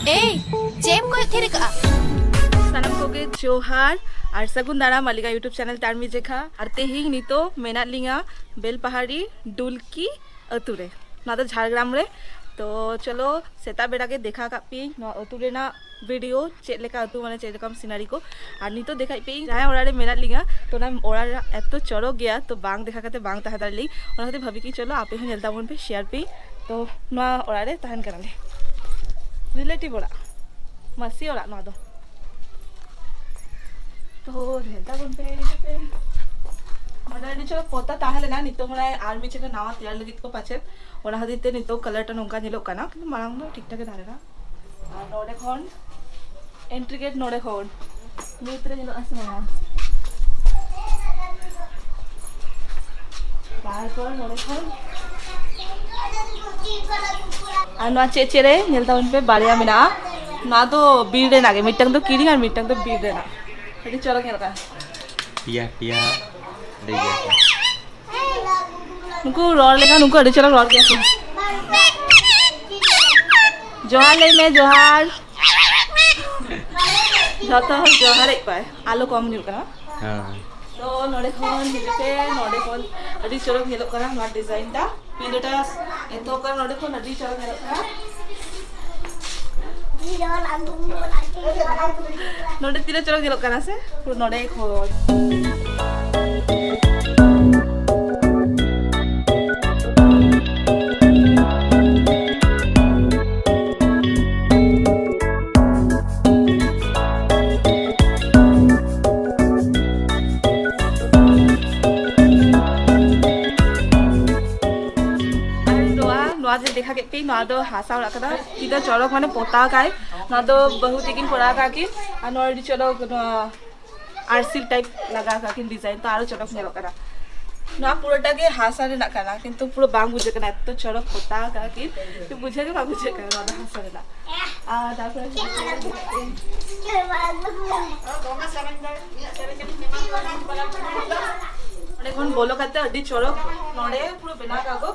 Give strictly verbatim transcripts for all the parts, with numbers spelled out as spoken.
ᱮᱭ, ᱪᱮᱫ ᱮᱢ ᱠᱚᱭᱚᱜ ᱛᱷᱤᱨ ᱠᱟᱜᱼᱟ? ᱥᱟᱱᱟᱢ ᱠᱚᱜᱮ ᱡᱚᱦᱟᱨ ᱟᱨ ᱥᱟᱹᱜᱩᱱ ᱫᱟᱨᱟᱢ ᱟᱹᱞᱤᱧᱟᱜ YouTube channel ᱛᱟᱨᱢᱤ ᱡᱮᱠᱷᱟ᱾ ᱟᱨ ᱛᱮᱦᱮᱧ ᱱᱤᱛᱚᱜ ᱢᱮᱱᱟᱜ ᱞᱤᱧᱟ ᱵᱮᱞᱯᱟᱦᱟᱲᱤ ᱰᱩᱞᱠᱤ ᱟᱹᱛᱩ ᱨᱮ, ᱱᱚᱣᱟ ᱫᱚ ᱡᱷᱟᱲᱜᱨᱟᱢ ᱨᱮ᱾ ᱛᱚ ᱪᱚᱞᱚ, ᱥᱮᱛᱟᱜ ᱵᱮᱲᱟ ᱜᱮ ᱫᱮᱠᱷᱟ ᱠᱟᱜ ᱯᱮᱭᱟᱹᱧ ᱱᱚᱣᱟ ᱟᱹᱛᱩ ᱨᱮᱱᱟᱜ video, ᱪᱮᱫ ᱞᱮᱠᱟ ᱟᱹᱛᱩ, ᱢᱟᱱᱮ ᱪᱮᱫ ᱞᱮᱠᱟᱱ scenery ᱠᱚ᱾ ᱟᱨ ᱱᱤᱛᱚᱜ ᱫᱮᱠᱷᱟᱭ ᱯᱮᱭᱟᱹᱧ ᱡᱟᱦᱟᱸᱭ ᱚᱲᱟᱜ ᱨᱮ ᱢᱮᱱᱟᱜ ᱞᱤᱧᱟ, ᱛᱚ ᱚᱱᱟ ᱚᱲᱟᱜ ᱨᱮ ᱮᱛᱚ ᱪᱚᱨᱚᱠ ᱜᱮᱭᱟ, ᱛᱚ ᱵᱟᱝ ᱫᱮᱠᱷᱟ ᱠᱟᱛᱮ ᱵᱟᱝ ᱛᱟᱦᱮᱸ ᱫᱟᱲᱮᱭᱟᱜ ᱞᱤᱧ᱾ ᱚᱱᱟ ᱠᱷᱟᱹᱛᱤᱨ ᱵᱷᱟᱵᱤ ᱠᱤ ᱪᱚᱞᱚ ᱟᱯᱮ ᱦᱚᱸ ᱧᱮᱞ ᱛᱟᱵᱚᱱ ᱯᱮ, share ᱯᱮ᱾ ᱛᱚ ᱱᱚᱣᱟ ᱚᱲᱟᱜ ᱨᱮ ᱛᱟᱦᱮᱱ ᱠᱟᱱᱟᱞᱮ, relative ᱚᱲᱟᱜ, ᱢᱟᱹᱥᱤ ᱚᱲᱟᱜ ᱱᱚᱣᱟ ᱫᱚ᱾ ᱛᱚ ᱧᱮᱞ ᱛᱟᱵᱚᱱ ᱯᱮ, ᱦᱤᱡᱩᱜ ᱯᱮ᱾ ᱱᱚᱰᱮ ᱟᱹᱰᱤ ᱪᱚᱨᱚᱠ ᱯᱚᱛᱟ ᱛᱟᱦᱮᱸ ᱞᱮᱱᱟ, ᱱᱤᱛᱚᱜ ᱢᱟᱱᱮ ᱟᱨ ᱢᱤᱫ ᱡᱟᱭᱜᱟ ᱱᱟᱣᱟ ᱛᱮᱭᱟᱨ ᱞᱟᱹᱜᱤᱫ ᱠᱚ ᱯᱟᱪᱮᱫ, ᱚᱱᱟ ᱠᱷᱟᱹᱛᱤᱨ ᱛᱮ ᱱᱤᱛᱚᱜ colour ᱴᱟ ᱱᱚᱝᱠᱟ ᱧᱮᱞᱚᱜ ᱠᱟᱱᱟ, ᱠᱤᱱᱛᱩ ᱢᱟᱲᱟᱝ ᱫᱚ ᱴᱷᱤᱠ ᱴᱷᱟᱠ ᱜᱮ ᱛᱟᱦᱮᱸ ᱞᱮᱱᱟ᱾ ᱟᱨ ᱱᱚᱰᱮ ᱠᱷᱚᱱ entry gate, ᱱᱚᱰᱮ ᱠᱷᱚᱱ ᱧᱩᱛ ᱨᱮ ᱧᱮᱞᱚᱜᱼᱟ ᱥᱮ ᱵᱟᱝᱟ? ᱛᱟᱨᱯᱚᱨ ᱱᱚᱰᱮ ᱠᱷᱚᱱ ᱟᱨ ᱱᱚᱣᱟ ᱪᱮᱫ ᱪᱮᱫ ᱨᱮ ᱧᱮᱞ ᱛᱟᱵᱚᱱ ᱯᱮ, ᱵᱟᱨᱭᱟ ᱢᱮᱱᱟᱜᱼᱟ᱾ ᱱᱚᱣᱟ ᱫᱚ ᱵᱤᱨ ᱨᱮᱱᱟᱜ ᱜᱮ, ᱢᱤᱫᱴᱟᱝ ᱫᱚ ᱠᱤᱨᱤᱧ ᱟᱨ ᱢᱤᱫᱴᱟᱝ ᱫᱚ ᱵᱤᱨ ᱨᱮᱱᱟᱜ᱾ ᱟᱹᱰᱤ ᱪᱚᱨᱚᱠ ᱧᱮᱞᱚᱜ ᱠᱟᱱᱟ᱾ ᱴᱤᱭᱟ ᱴᱤᱭᱟ ᱞᱟᱹᱭ ᱜᱮᱭᱟ ᱠᱚ᱾ ᱱᱩᱠᱩ ᱨᱚᱲ ᱞᱮᱠᱷᱟᱱ ᱱᱩᱠᱩ ᱟᱹᱰᱤ ᱪᱚᱨᱚᱠ ᱨᱚᱲ ᱜᱮᱭᱟ ᱠᱚ᱾ ᱡᱚᱦᱟᱨ ᱞᱟᱹᱭ ᱢᱮ, ᱡᱚᱦᱟᱨ᱾ ᱡᱚᱛᱚ ᱦᱚᱲ ᱡᱚᱦᱟᱨᱮᱫ ᱠᱚᱣᱟᱭ, ᱟᱞᱚ ᱠᱚᱢ ᱧᱚᱜ ᱠᱟᱱᱟ᱾ ᱦᱮᱸ᱾ ᱛᱚ ᱱᱚᱰᱮ ᱠᱷᱚᱱ ᱦᱤᱡᱩᱜ ᱯᱮ, ᱱᱚᱰᱮ ᱠᱷᱚᱱ ᱟᱹᱰᱤ ᱪᱚᱨᱚᱠ ᱧᱮᱞᱚᱜ ᱠᱟᱱᱟ ᱱᱚᱣᱟ design ᱴᱟ᱾ ᱯᱤᱸᱰᱟᱹ ᱴᱟ ᱮᱛᱚᱦᱚᱵ ᱠᱟᱱᱟ, ᱱᱚᱰᱮ ᱠᱷᱚᱱ ᱟᱹᱰᱤ ᱪᱚᱨᱚᱠ ᱧᱮᱞᱚᱜ ᱠᱟᱱᱟ᱾ ᱱᱚᱰᱮ ᱛᱤᱱᱟᱹᱜ ᱪᱚᱨᱚᱠ ᱧᱮᱞᱚᱜ ᱠᱟᱱᱟ ᱥᱮ, ᱯᱩᱨᱟᱹ ᱱᱚᱰᱮ ᱠᱷᱚᱱ᱾ ᱟᱨ ᱱᱚᱣᱟ, ᱱᱚᱣᱟ ᱡᱮ ᱫᱮᱠᱷᱟ ᱠᱮᱫ ᱯᱮ, ᱱᱚᱣᱟ ᱫᱚ ᱦᱟᱥᱟ ᱚᱲᱟᱜ ᱠᱟᱱᱟ᱾ ᱛᱤᱱᱟᱹᱜ ᱪᱚᱨᱚᱠ, ᱢᱟᱱᱮ ᱯᱚᱛᱟᱣ ᱠᱟᱭ᱾ ᱱᱚᱣᱟ ᱫᱚ ᱵᱟᱹᱦᱩ ᱛᱤᱠᱤᱱ ᱠᱚᱨᱟᱣ ᱠᱟᱜ ᱠᱤᱱ᱾ ᱟᱨ ᱱᱚᱣᱟ ᱟᱹᱰᱤ ᱪᱚᱨᱚᱠ, ᱱᱚᱣᱟ ᱟᱨᱥᱤᱞ type ᱞᱟᱜᱟᱣ ᱠᱟᱜ ᱠᱤᱱ design, ᱛᱚ ᱟᱨᱚ ᱪᱚᱨᱚᱠ ᱧᱮᱞᱚᱜ ᱠᱟᱱᱟ᱾ ᱱᱚᱣᱟ ᱯᱩᱨᱟᱹᱴᱟ ᱜᱮ ᱦᱟᱥᱟ ᱨᱮᱱᱟᱜ ᱠᱟᱱᱟ, ᱠᱤᱱᱛᱩ ᱯᱩᱨᱟᱹ ᱵᱟᱝ ᱵᱩᱡᱷᱟᱹᱜ ᱠᱟᱱᱟ, ᱮᱛᱚ ᱪᱚᱨᱚᱠ ᱯᱚᱛᱟᱣ ᱠᱟᱜ ᱠᱤᱱ, ᱵᱩᱡᱷᱟᱹᱣ ᱜᱮ ᱵᱟᱝ ᱵᱩᱡᱷᱟᱹᱜ ᱠᱟᱱᱟ ᱱᱚᱣᱟ ᱫᱚ ᱦᱟᱥᱟ ᱨᱮᱱᱟᱜ᱾ ᱟᱨ ᱛᱟᱨᱯᱚᱨᱮ ᱚᱸᱰᱮ ᱠᱷᱚᱱ ᱵᱚᱞᱚ ᱠᱟᱛᱮ ᱟᱹᱰᱤ ᱪᱚᱨᱚᱠ ᱱᱚᱰᱮ ᱯᱩᱨᱟᱹ ᱵᱮᱱᱟᱣ ᱠᱟᱜ ᱠᱚ᱾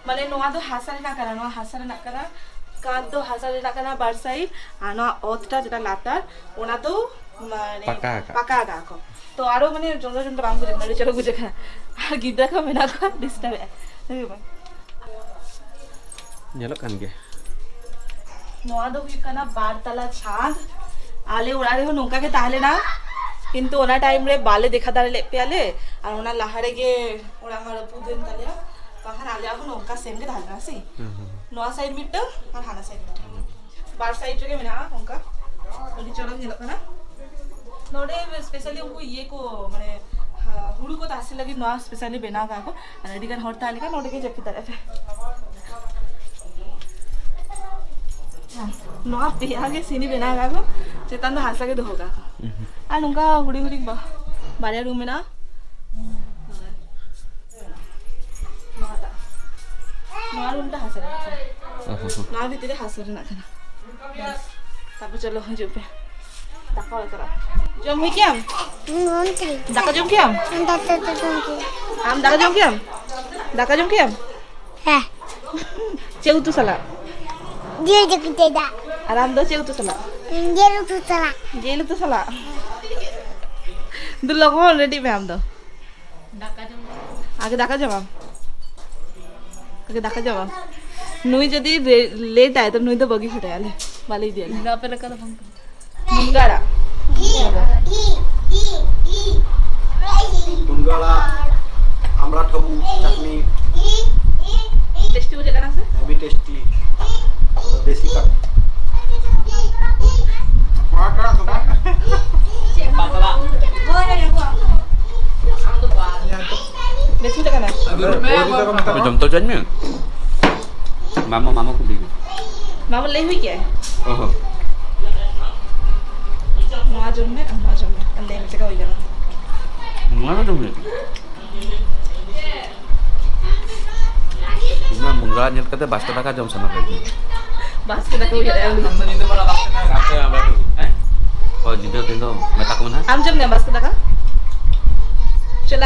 ᱢᱟᱱᱮ ᱱᱚᱣᱟ ᱫᱚ ᱦᱟᱥᱟ ᱨᱮᱱᱟᱜ ᱠᱟᱱᱟ, ᱱᱚᱣᱟ ᱦᱟᱥᱟ ᱨᱮᱱᱟᱜ ᱠᱟᱱᱟ, ᱠᱟᱸᱛ ᱫᱚ ᱦᱟᱥᱟ ᱨᱮᱱᱟᱜ ᱠᱟᱱᱟ ᱵᱟᱨ ᱥᱟᱭᱤᱰ, ᱟᱨ ᱱᱚᱣᱟ ᱚᱛᱴᱟ ᱡᱮᱴᱟ ᱞᱟᱛᱟᱨ, ᱚᱱᱟ ᱫᱚ ᱢᱟᱱᱮ ᱯᱟᱠᱟ ᱟᱠᱟᱫ᱾ ᱯᱟᱠᱟ ᱟᱠᱟᱫ ᱠᱚ᱾ ᱛᱚ ᱟᱨᱚ ᱢᱟᱱᱮ ᱡᱚᱱᱰᱨᱟ ᱡᱚᱱᱰᱨᱟ ᱵᱟᱝ ᱵᱩᱡᱷᱟᱹᱜ ᱠᱟᱱᱟ, ᱟᱹᱰᱤ ᱪᱚᱨᱚᱠ ᱵᱩᱡᱷᱟᱹᱜ ᱠᱟᱱᱟ᱾ ᱟᱨ ᱜᱤᱫᱽᱨᱟᱹ ᱠᱚ ᱢᱮᱱᱟᱜ ᱠᱚᱣᱟ, ᱰᱤᱥᱴᱟᱵ ᱮᱫᱟ᱾ ᱦᱮᱸ ᱵᱟᱝ? ᱧᱮᱞᱚᱜ ᱠᱟᱱ ᱜᱮᱭᱟ᱾ ᱱᱚᱣᱟ ᱫᱚ ᱦᱩᱭᱩᱜ ᱠᱟᱱᱟ ᱵᱟᱨ ᱛᱟᱞᱟ ᱪᱷᱟᱫᱽ᱾ ᱟᱞᱮ ᱚᱲᱟᱜ ᱨᱮᱦᱚᱸ ᱱᱚᱝᱠᱟ ᱜᱮ ᱛᱟᱦᱮᱸ ᱞᱮᱱᱟ, ᱠᱤᱱᱛᱩ ᱚᱱᱟ ᱴᱟᱭᱤᱢ ᱨᱮ ᱵᱟᱞᱮ ᱫᱮᱠᱷᱟ ᱫᱟᱲᱮ ᱞᱮᱫ ᱯᱮᱭᱟ ᱞᱮ᱾ ᱟᱨ ᱚᱱᱟ ᱞᱟᱦᱟ ᱨᱮᱜᱮ ᱚᱲᱟᱜ ᱢᱟ ᱨᱟᱹᱯᱩᱫ ᱮᱱ ᱛᱟᱞᱮᱭᱟ, ᱵᱟᱠᱷᱟᱱ ᱟᱞᱮᱭᱟᱜ ᱦᱚᱸ ᱱᱚᱝᱠᱟ ᱥᱮᱢ ᱜᱮ ᱛᱟᱦᱮᱸ ᱞᱮᱱᱟ ᱥᱮ᱾ ᱦᱩᱸ, ᱦᱩᱸ᱾ ᱱᱚᱣᱟ ᱥᱟᱭᱤᱰ ᱢᱤᱫᱴᱟᱝ ᱟᱨ ᱦᱟᱱᱟ ᱥᱟᱭᱤᱰ ᱢᱤᱫᱴᱟᱝ, ᱵᱟᱨ ᱥᱟᱭᱤᱰ ᱨᱮᱜᱮ ᱢᱮᱱᱟᱜᱼᱟ ᱚᱱᱠᱟ᱾ ᱟᱹᱰᱤ ᱪᱚᱨᱚᱠ ᱧᱮᱞᱚᱜ ᱠᱟᱱᱟ᱾ ᱱᱚᱰᱮ ᱥᱯᱮᱥᱟᱞᱤ ᱩᱱᱠᱩ ᱤᱭᱟᱹ ᱠᱚ, ᱢᱟᱱᱮ, ᱦᱟ, ᱦᱩᱲᱩ ᱠᱚ ᱛᱟᱥᱮ ᱞᱟᱹᱜᱤᱫ ᱱᱚᱣᱟ ᱥᱯᱮᱥᱟᱞᱤ ᱵᱮᱱᱟᱣ ᱠᱟᱜᱼᱟ ᱠᱚ᱾ ᱟᱨ ᱟᱹᱰᱤ ᱜᱟᱱ ᱦᱚᱲ ᱛᱟᱦᱮᱸ ᱞᱮᱠᱷᱟᱱ ᱱᱚᱰᱮ ᱜᱮ ᱡᱟᱹᱯᱤᱫ ᱫᱟᱲᱮᱭᱟᱜᱼᱟ ᱯᱮ᱾ ᱱᱚᱣᱟ ᱯᱮᱭᱟ ᱜᱮ ᱥᱤᱱᱤ ᱵᱮᱱᱟᱣ ᱠᱟᱜᱼᱟ ᱠᱚ, ᱪᱮᱛᱟᱱ ᱫᱚ ᱦᱟᱥᱟ ᱜᱮ ᱫᱚᱦᱚ ᱠᱟᱜᱼᱟ ᱠᱚ᱾ ᱟᱨ ᱱᱚᱝᱠᱟ ᱦᱩᱰᱤᱧ ᱦᱩᱰᱤᱧ ᱵᱟ-, ᱵᱟᱨᱭᱟ ᱨᱩᱢ ᱢᱮᱱᱟᱜᱼᱟ᱾ ᱱᱚᱣᱟᱴᱟᱜ, ᱱᱚᱣᱟ ᱨᱩᱢ ᱴᱟ ᱦᱟᱥᱟ ᱨᱮᱱᱟᱜ ᱠᱟᱱᱟ᱾ ᱚ ᱦᱚᱸ ᱦᱚᱸ᱾ ᱱᱚᱣᱟ ᱵᱷᱤᱛᱤᱨ ᱨᱮ ᱦᱟᱥᱟ ᱨᱮᱱᱟᱜ ᱠᱟᱱᱟ᱾ ᱵᱟᱥ᱾ ᱛᱟᱨᱯᱚᱨ ᱪᱚᱞᱚ ᱦᱤᱡᱩᱜ ᱯᱮ, ᱫᱟᱠᱟ ᱚᱲᱟᱜ ᱪᱟᱞᱟᱜ᱾ ᱡᱚᱢ ᱦᱩᱭ ᱠᱮᱜᱼᱟᱢ? ᱦᱩᱸ, ᱦᱩᱸ᱾ ᱫᱟᱠᱟ ᱡᱚᱢ ᱠᱮᱜᱼᱟᱢ? ᱦᱩᱸ, ᱫᱟᱠᱟ ᱡᱚᱢ ᱠᱮᱜᱼᱟᱢ᱾ ᱟᱢ ᱫᱟᱠᱟ ᱡᱚᱢ ᱠᱮᱜᱼᱟᱢ? ᱫᱟᱠᱟ ᱡᱚᱢ ᱠᱮᱜᱼᱟᱢ? ᱦᱮᱸ᱾ ᱪᱮᱫ ᱩᱛᱩ ᱥᱟᱞᱟᱜ? ᱡᱤᱞ ᱩᱛᱩ ᱥᱟᱞᱟᱜ᱾ ᱟᱨ ᱟᱢ ᱫᱚ ᱪᱮᱫ ᱩᱛᱩ ᱥᱟᱞᱟᱜ? ᱡᱤᱞ ᱩᱛᱩ ᱥᱟᱞᱟᱜ᱾ ᱡᱤᱞ ᱩᱛᱩ ᱥᱟᱞᱟᱜ? ᱫᱩ ᱞᱚᱜᱚᱱ ᱨᱮᱰᱤᱜ ᱢᱮ ᱟᱢ ᱫᱚ᱾ ᱫᱟᱠᱟ ᱡᱚᱢ᱾ ᱟᱜᱮ ᱫᱟᱠᱟ ᱡᱚᱢᱟᱢ? ᱟᱜᱮ ᱫᱟᱠᱟ ᱡᱚᱢᱟᱢ? ᱱᱩᱭ ᱡᱩᱫᱤ ᱨᱮ-, ᱞᱮᱴᱟᱭ, ᱛᱚ ᱱᱩᱭ ᱫᱚ ᱵᱟᱹᱜᱤ ᱦᱚᱴᱟᱭᱟᱞᱮ, ᱵᱟᱞᱮ ᱤᱫᱤᱭᱟᱞᱮ᱾ ᱤᱧ ᱫᱚ ᱟᱯᱮ ᱞᱮᱠᱟ ᱫᱚ ᱵᱟᱝ ᱠᱟᱱᱟ᱾ ᱢᱩᱱᱜᱟᱹ ᱟᱲᱟᱜ᱾ ᱢᱩᱱᱜᱟᱹ ᱟᱲᱟᱜ, ᱟᱢᱲᱟ ᱴᱷᱟᱹᱵᱩ ᱪᱟᱴᱱᱤ᱾ ᱴᱮᱥᱴᱤ ᱵᱩᱡᱷᱟᱹᱜ ᱠᱟᱱᱟ ᱥᱮ? Heavy tasty. ᱫᱮᱥᱤ ᱠᱟᱴ᱾ ᱯᱟᱛᱲᱟ᱾ ᱵᱮᱥ ᱵᱩᱡᱷᱟᱹᱜ ᱠᱟᱱᱟ? ᱡᱚᱢ ᱛᱚ ᱦᱚᱪᱚᱧ ᱢᱮ᱾ ᱢᱟᱢᱟ, ᱢᱟᱢᱟ ᱠᱚ ᱞᱟᱹᱭ ᱢᱮ᱾ ᱢᱟᱢᱟ ᱞᱟᱹᱭ ᱦᱩᱭ ᱠᱮᱜᱼᱟᱭ? ᱚ ᱦᱚᱸ᱾ ᱱᱚᱣᱟ ᱡᱚᱢ ᱢᱮ ᱟᱨ ᱱᱚᱣᱟ ᱡᱚᱢ ᱢᱮ᱾ ᱟᱨ ᱞᱟᱹᱭ ᱢᱮ ᱪᱮᱫ ᱞᱮᱠᱟ ᱦᱩᱭ ᱠᱟᱱᱟ? ᱱᱚᱣᱟ ᱫᱚ ᱡᱚᱢ ᱦᱩᱭᱩᱜ᱾ ᱤᱧ ᱢᱟ ᱢᱩᱱᱜᱟᱹ ᱟᱲᱟᱜ ᱧᱮᱞ ᱠᱟᱛᱮ ᱵᱟᱥᱠᱮ ᱫᱟᱠᱟ ᱡᱚᱢ ᱥᱟᱱᱟ ᱠᱮᱫᱤᱧᱟ᱾ ᱵᱟᱥᱠᱮ ᱫᱟᱠᱟ ᱩᱭᱦᱟᱹᱨ ᱮᱫᱼᱟ ᱩᱱᱤ᱾ ᱟᱯᱮ ᱟᱵᱟᱨ, ᱦᱮᱸ? ᱦᱳᱭ, ᱧᱤᱫᱟᱹ ᱛᱮᱦᱮᱧ ᱫᱚ ᱢᱮᱛᱟ ᱠᱚ ᱢᱮ ᱱᱟᱦᱟᱜ᱾ ᱟᱢ ᱡᱚᱢ ᱜᱮᱭᱟᱢ ᱵᱟᱥᱠᱮ ᱫᱟᱠᱟ? ᱪᱚᱞᱚ,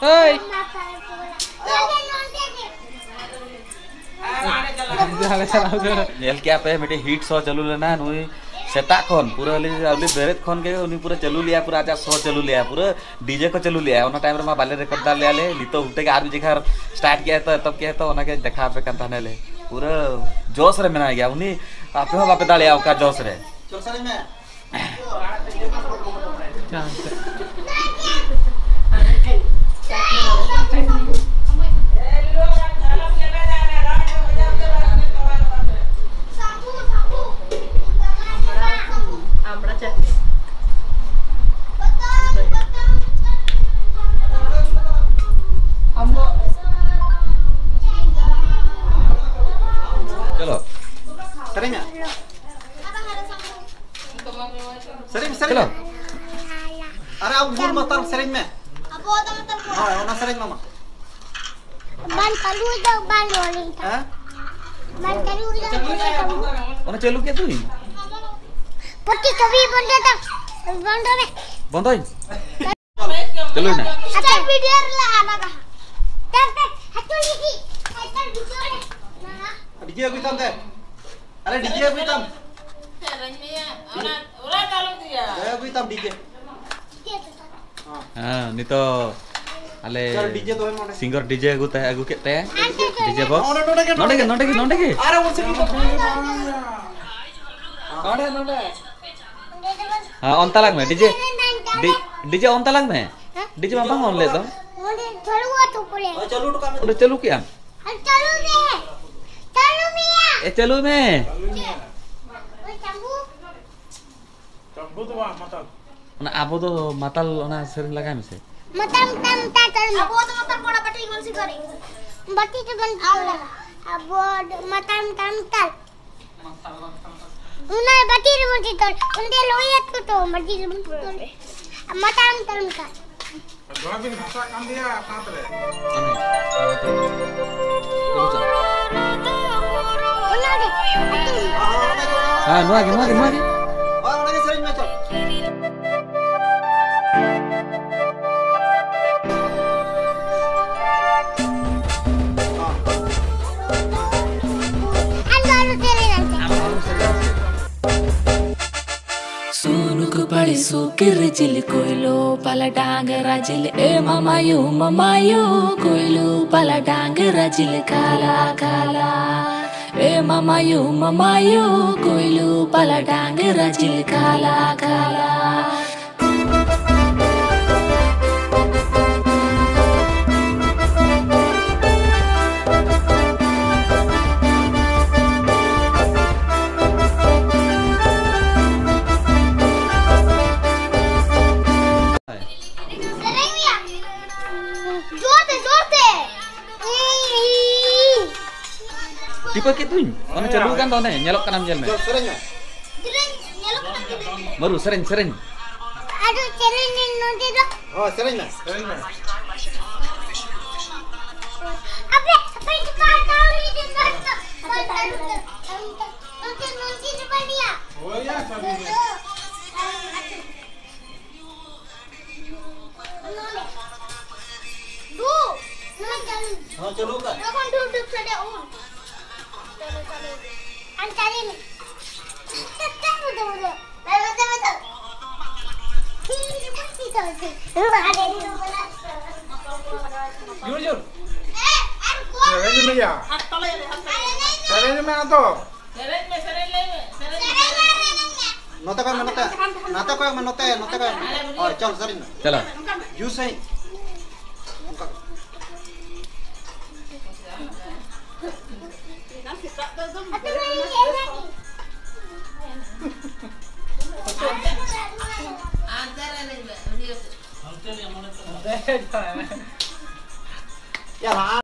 ᱦᱳᱭ᱾ ᱧᱮᱞ ᱠᱮᱜᱼᱟ ᱯᱮ, ᱢᱤᱫᱴᱮᱡ ᱦᱤᱴ ᱥᱳ ᱪᱟᱹᱞᱩ ᱞᱮᱱᱟ᱾ ᱱᱩᱭ ᱥᱮᱛᱟᱜ ᱠᱷᱚᱱ ᱯᱩᱨᱟᱹ ᱟᱹᱞᱤᱧ, ᱟᱹᱞᱤᱧ ᱵᱮᱨᱮᱫ ᱠᱷᱚᱱ ᱜᱮ ᱩᱱᱤ ᱯᱩᱨᱟᱹ ᱪᱟᱹᱞᱩ ᱞᱮᱜᱼᱟ, ᱯᱩᱨᱟᱹ ᱟᱡᱟᱜ ᱥᱳ ᱪᱟᱹᱞᱩ ᱞᱮᱜᱼᱟ, ᱯᱩᱨᱟᱹ ᱰᱤᱡᱮ ᱠᱚ ᱪᱟᱹᱞᱩ ᱞᱮᱜᱼᱟ᱾ ᱚᱱᱟ ᱴᱟᱭᱤᱢ ᱨᱮᱢᱟ ᱵᱟᱞᱮ ᱨᱮᱠᱚᱨᱰ ᱫᱟᱲᱮ ᱞᱮᱜᱼᱟ ᱞᱮ᱾ ᱱᱤᱛᱚᱜ ᱩᱞᱴᱟᱹ ᱜᱮ ᱟᱨ ᱢᱤᱫ ᱡᱟᱭᱜᱟ ᱥᱴᱟᱨᱴ ᱠᱮᱜᱼᱟ ᱛᱚ, ᱮᱛᱚᱦᱚᱵ ᱠᱮᱜᱼᱟ ᱛᱚ, ᱚᱱᱟ ᱜᱮ ᱫᱮᱠᱷᱟᱣ ᱟᱯᱮ ᱠᱟᱱ ᱛᱟᱦᱮᱱᱟ ᱞᱮ᱾ ᱯᱩᱨᱟᱹ ᱡᱚᱥ ᱨᱮ ᱢᱮᱱᱟᱭ ᱜᱮᱭᱟ ᱩᱱᱤ, ᱟᱯᱮ ᱦᱚᱸ ᱵᱟᱯᱮ ᱫᱟᱲᱮᱭᱟᱜᱼᱟ ᱚᱱᱠᱟ ᱡᱚᱥ ᱨᱮ᱾ ᱟᱪᱪᱷᱟ, ᱟᱪᱪᱷᱟ᱾ ᱪᱚᱞᱚ᱾ ᱥᱮᱨᱮᱧ ᱢᱮ᱾ ᱥᱮᱨᱮᱧ, ᱥᱮᱨᱮᱧ ᱪᱚᱞᱚ᱾ ᱢᱮ᱾ ᱟᱨᱮ, ᱟᱢ ᱵᱩᱞ ᱢᱟᱛᱟᱞ ᱥᱮᱨᱮᱧ ᱢᱮ᱾ ᱦᱳᱭ, ᱚᱱᱟ ᱥᱮᱨᱮᱧ ᱢᱟᱢᱟ᱾ ᱵᱟᱝ ᱪᱟᱹᱞᱩ ᱫᱚ ᱵᱟᱝ ᱨᱚᱲᱤᱧ ᱠᱟᱱᱟ᱾ ᱦᱮᱸ? ᱵᱟᱝ ᱪᱟᱹᱞᱩ ᱫᱚ ᱵᱟᱝ ᱨᱚᱲᱤᱧ ᱠᱟᱱᱟ᱾ ᱚᱱᱟ ᱪᱟᱹᱞᱩ ᱠᱮᱫ ᱫᱩᱧ᱾ ᱯᱚᱴᱤ ᱠᱟᱹᱵᱷᱤ ᱵᱚᱱᱫᱚ ᱫᱚ, ᱵᱚᱱᱫᱚ ᱢᱮ᱾ ᱵᱚᱱᱫᱚᱭ᱾ ᱪᱟᱹᱞᱩᱭ ᱢᱮ᱾ ᱟᱪᱪᱷᱟ, ᱵᱷᱤᱰᱤᱭᱳ ᱨᱮ ᱞᱟᱜᱟ ᱞᱟᱜᱟ᱾ ᱛᱟᱨ ᱯᱮ ᱦᱟᱹᱛᱩ ᱞᱤᱜᱤ, ᱦᱟᱹᱛᱩ ᱵᱷᱤᱰᱤᱭᱳ ᱨᱮ ᱞᱟᱜᱟ᱾ ᱰᱤᱡᱮ ᱟᱹᱜᱩᱭ ᱛᱟᱢ ᱛᱮ᱾ ᱟᱨᱮ, ᱰᱤᱡᱮ ᱟᱹᱜᱩᱭ ᱛᱟᱢ᱾ ᱥᱮᱨᱮᱧ ᱢᱮᱭᱟ, ᱚᱱᱟ, ᱚᱱᱟ ᱪᱟᱹᱞᱩ ᱜᱮᱭᱟ᱾ ᱦᱮᱸ, ᱟᱹᱜᱩᱭ ᱛᱟᱢ ᱰᱤᱡᱮ᱾ ᱦᱮᱸ, ᱱᱤᱛᱚᱜ ᱟᱞᱮ ᱪᱚᱞ, ᱰᱤᱡᱮ ᱫᱚᱦᱚᱭ ᱢᱮ ᱚᱸᱰᱮ᱾ ᱥᱤᱝᱜᱚᱨ ᱰᱤᱡᱮ ᱟᱹᱜᱩ ᱛᱟᱦᱮᱸ, ᱟᱹᱜᱩ ᱠᱮᱫ ᱛᱟᱭᱟ᱾ DJ box. ᱱᱚᱰᱮ, ᱱᱚᱰᱮ ᱜᱮ, ᱱᱚᱰᱮ ᱜᱮ, ᱱᱚᱰᱮ ᱜᱮ, ᱱᱚᱰᱮ ᱜᱮ᱾ ᱟᱨᱮ, ᱩᱱ ᱥᱮᱫ ᱜᱮ᱾ ᱱᱚᱰᱮ, ᱱᱚᱰᱮ᱾ ᱦᱮᱸ, ᱚᱱ ᱛᱟᱞᱟᱝ ᱢᱮ, ᱰᱤᱡᱮ᱾ ᱰᱤ-, ᱰᱤᱡᱮ ᱚᱱ ᱛᱟᱞᱟᱝ ᱢᱮ᱾ ᱰᱤᱡᱮ ᱢᱟ ᱵᱟᱝ ᱚᱱ ᱞᱮᱫ ᱫᱚ᱾ ᱱᱚᱰᱮ ᱪᱟᱹᱞᱩ ᱦᱚᱴᱚ ᱠᱟᱜ ᱢᱮ᱾ ᱚᱸᱰᱮ ᱪᱟᱹᱞᱩ ᱠᱮᱜ ᱟᱢ? ᱪᱟᱹᱞᱩ ᱢᱮ᱾ ᱪᱟᱹᱞᱩ ᱢᱮᱭᱟ᱾ ᱮ, ᱪᱟᱹᱞᱩ ᱢᱮ᱾ ᱳᱭ ᱪᱟᱹᱞᱩ᱾ ᱪᱟᱹᱞᱩ ᱫᱚ ᱵᱟᱝ, ᱢᱟᱛᱟᱞ᱾ ᱚᱱᱟ ᱟᱵᱚ ᱫᱚ ᱢᱟᱛᱟᱞ, ᱚᱱᱟ ᱥᱮᱨᱮᱧ ᱞᱟᱜᱟᱭ ᱢᱮᱥᱮ᱾ ᱢᱟᱛᱟᱞ, ᱢᱟᱛᱟᱞ, ᱢᱟᱛᱟᱞ, ᱪᱟᱹᱞᱩ ᱢᱮ᱾ ᱟᱵᱚ ᱫᱚ ᱢᱟᱛᱟᱞ ᱵᱚᱲᱟ ᱵᱟᱹᱴᱤ ᱵᱚᱱ ᱥᱤᱠᱟᱹᱨᱤ᱾ ᱵᱟᱹᱴᱤ ᱛᱮᱵᱚᱱ ᱟᱵᱚ ᱫᱚ ᱢᱟᱛᱟᱞ, ᱢᱟᱛᱟᱞ, ᱢᱟᱛᱟᱞ᱾ ᱚᱱᱟ ᱵᱟᱹᱴᱤ ᱨᱮᱵᱚᱱ ᱪᱤᱛᱟᱹᱨ, ᱚᱸᱰᱮ ᱞᱚᱭᱮᱫ ᱠᱚ ᱛᱚ, ᱵᱟᱹᱴᱤ ᱨᱮᱵᱚᱱ ᱪᱤᱛᱟᱹᱨ᱾ ᱢᱟᱛᱟᱞ, ᱢᱟᱛᱟᱞ, ᱢᱟᱛᱟᱞ᱾ ᱫᱚᱢᱮ ᱵᱤᱱ ᱵᱷᱟᱥᱟᱜ ᱠᱟᱱ ᱜᱮᱭᱟ ᱚᱱᱟ ᱛᱮ᱾ ᱚᱱᱟ ᱜᱮ᱾ ᱦᱮᱸ, ᱱᱚᱣᱟ ᱜᱮ, ᱱᱚᱣᱟ ᱜᱮ, ᱱᱚᱣᱟ ᱜᱮ᱾ ᱦᱳᱭ, ᱚᱱᱟ ᱜᱮ ᱥᱮᱨᱮᱧ ᱢᱮ, ᱪᱚ᱾ ᱟᱨ ᱱᱚᱣᱟ ᱫᱚ ᱥᱮᱨᱮᱧ ᱟᱞᱮ᱾ ᱥᱩᱱᱩᱠ ᱯᱟᱲᱤ ᱥᱩᱠᱤᱨ ᱡᱤᱞ ᱠᱚᱭᱞᱳ ᱯᱟᱞᱟ ᱰᱟᱝᱜᱽᱨᱟ ᱡᱤᱞ ᱮ ᱢᱟᱢᱟᱭᱳ ᱢᱟᱢᱟᱭᱳ ᱠᱚᱭᱞᱳ ᱯᱟᱞᱟ ᱰᱟᱝᱜᱽᱨᱟ ᱡᱤᱞ ᱠᱟᱞᱟ ᱠᱟᱞᱟ ᱮ ᱢᱟᱢᱟᱭᱳ ᱢᱟᱢᱟᱭᱳ ᱠᱚᱭᱞᱳ ᱯᱟᱞᱟ ᱰᱟᱝᱜᱽᱨᱟ ᱡᱤᱞ ᱠᱟᱞᱟ ᱠᱟᱞᱟ᱾ ᱵᱟᱹᱠᱤ ᱛᱩᱧ᱾ ᱚᱱᱮ ᱪᱟᱹᱞᱩ ᱠᱟᱱ ᱫᱚ, ᱚᱱᱮ ᱧᱮᱞᱚᱜ ᱠᱟᱱᱟᱢ, ᱧᱮᱞ ᱢᱮ᱾ ᱪᱚᱞ, ᱥᱮᱨᱮᱧ ᱢᱮ᱾ ᱢᱟᱹᱨᱩ, ᱥᱮᱨᱮᱧ, ᱥᱮᱨᱮᱧ᱾ ᱟᱫᱚ ᱥᱮᱨᱮᱧ ᱱᱚᱰᱮ ᱫᱚ᱾ ᱦᱚᱸ, ᱥᱮᱨᱮᱧ ᱢᱮ᱾ ᱟᱯᱮ, ᱟᱯᱮ ᱪᱤᱠᱟ ᱛᱟᱣ ᱞᱤᱧ ᱫᱮ ᱵᱟᱝ ᱛᱚ᱾ ᱱᱚᱰᱮ, ᱱᱚᱰᱮ ᱫᱚ ᱵᱟᱹᱲᱤᱭᱟ᱾ ᱦᱳᱭ ᱭᱟ, ᱥᱟᱹᱨᱤ ᱜᱮ᱾ ᱫᱩ, ᱱᱚᱣᱟ ᱪᱟᱹᱞᱩ᱾ ᱦᱚᱸ, ᱪᱟᱹᱞᱩ ᱠᱟᱜ᱾ ᱡᱚᱠᱷᱚᱱ ᱰᱩᱵ ᱰᱩᱵ ᱥᱟᱰᱮ ᱩᱱ᱾ ᱪᱟᱹᱞᱩ, ᱪᱟᱹᱞᱩ᱾ ᱟᱨ ᱪᱟᱹᱞᱩ ᱢᱮ᱾ ᱛᱮ, ᱛᱮ, ᱢᱚᱛᱚ, ᱢᱚᱛᱚ᱾ ᱢᱚᱛᱚ, ᱢᱚᱛᱚ᱾ ᱡᱳᱨ, ᱡᱳᱨ᱾ ᱮ, ᱟᱨ ᱠᱚ᱾ ᱥᱮᱨᱮᱧ ᱢᱮᱭᱟ᱾ ᱥᱮᱨᱮᱧ ᱢᱮ ᱟᱫᱚ᱾ ᱥᱮᱨᱮᱧ ᱢᱮ, ᱥᱮᱨᱮᱧ ᱞᱟᱹᱭ ᱢᱮ, ᱥᱮᱨᱮᱧ ᱢᱮ, ᱥᱮᱨᱮᱧ ᱢᱮ᱾ ᱱᱚᱛᱮ ᱠᱷᱚᱱ ᱢᱮ, ᱱᱚᱛᱮ᱾ ᱱᱚᱛᱮ ᱠᱷᱚᱱ ᱢᱮ, ᱱᱚᱛᱮ, ᱱᱚᱛᱮ ᱠᱷᱚᱱ ᱢᱮ᱾ ᱦᱳᱭ, ᱪᱚᱞ, ᱥᱮᱨᱮᱧ ᱢᱮ᱾ ᱪᱟᱞᱟᱣ᱾ ᱡᱩ ᱥᱟᱺᱦᱤᱡ᱾ ᱚᱱᱠᱟ᱾ ᱭᱟ, ᱞᱟᱦᱟ